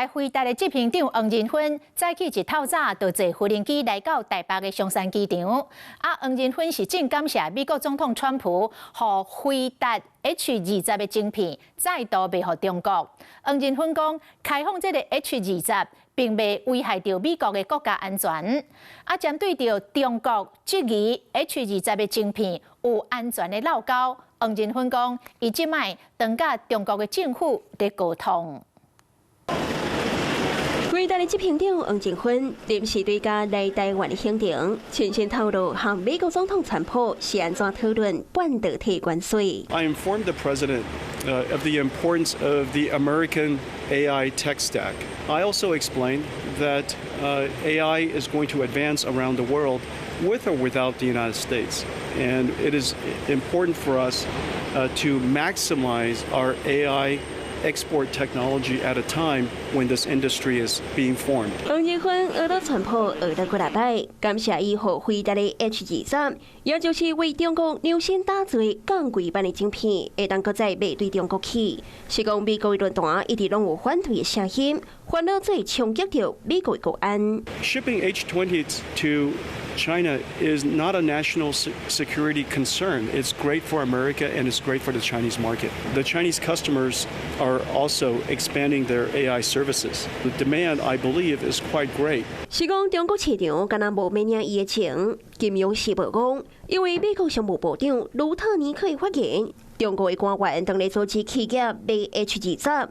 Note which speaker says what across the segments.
Speaker 1: 輝達的執行長黃仁勳早起一透早就坐無人機來到台北的松山機場。啊，黃仁勳是真感謝美國總統川普，予輝達 H20的晶片再度賣予中國。黃仁勳講，開放這个 H 二十並袂危害著美國的國家安全。啊，針對著中國質疑 H 二十的晶片有安全的漏溝，黃仁勳講，伊這擺正佮中國的政府佇溝通。
Speaker 2: 輝達的執行長黃仁勳臨時追加來台灣的行程，親身透露和美國總統川普是按怎討論半導體關稅。
Speaker 3: I informed the president of the importance of the American AI tech stack. I also explained that AI is going to advance around the world with or without the United States, and it is important for us to maximize our AI export technology at a time when this industry is being formed.
Speaker 2: 黃仁勳學著川普學著幾若擺，感謝伊予輝達的 H 二十，也就是為中國量身打造的降規版的晶片，會當閣再賣對中國去。是講美國的論壇一直攏有反對的聲音，煩惱會衝擊著美國的國安。
Speaker 3: Shipping H20 to China is not a national security concern. It's great for America and it's great for the Chinese market. The Chinese customers are also expanding their AI services. The demand, I believe, is quite great.
Speaker 2: 是講中國市場敢若無欲領伊的情。金融時報講，因為美國商務部長盧特尼克的發言，中國的官員當咧阻止企業賣 H 二十。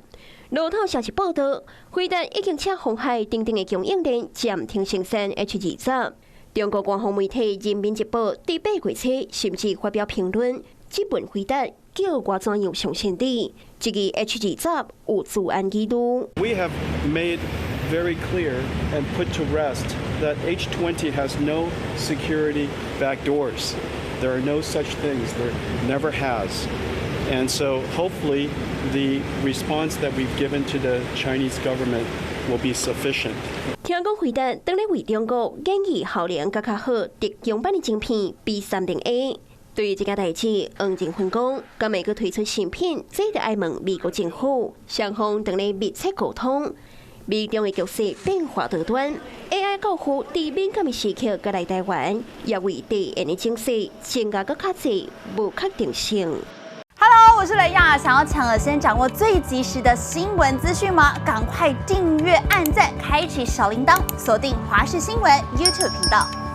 Speaker 2: 路透社是報道，輝達已經請鴻海等等的供應鏈暫停生產 H 二十。中國官方媒體《人民日報》佇8月初甚至發表評論，質問輝達叫我怎樣相信你？這个 H 二十有資安疑慮。
Speaker 3: We have made very clear and put to rest that H20 has no security backdoors. There are no such things. There never has. And so hopefully the response that we've given to the Chinese government will be sufficient.
Speaker 2: 聽講輝達當咧為中國研擬效能閣較好、特強版的晶片 B30A。對於這件代誌，黃仁勳講，敢會閣推出新品，這得愛問美國政府，雙方當咧密切溝通。美中的局勢變化多端，AI 教父佇敏感的時刻閣來台灣，也為地緣的情勢增加閣較濟無確定性。
Speaker 4: Hello，我是雷亞，想要搶了先掌握最及時的新聞資訊嗎？趕快訂閱、按讚、開啟小鈴鐺，鎖定華視新聞 YouTube 頻道。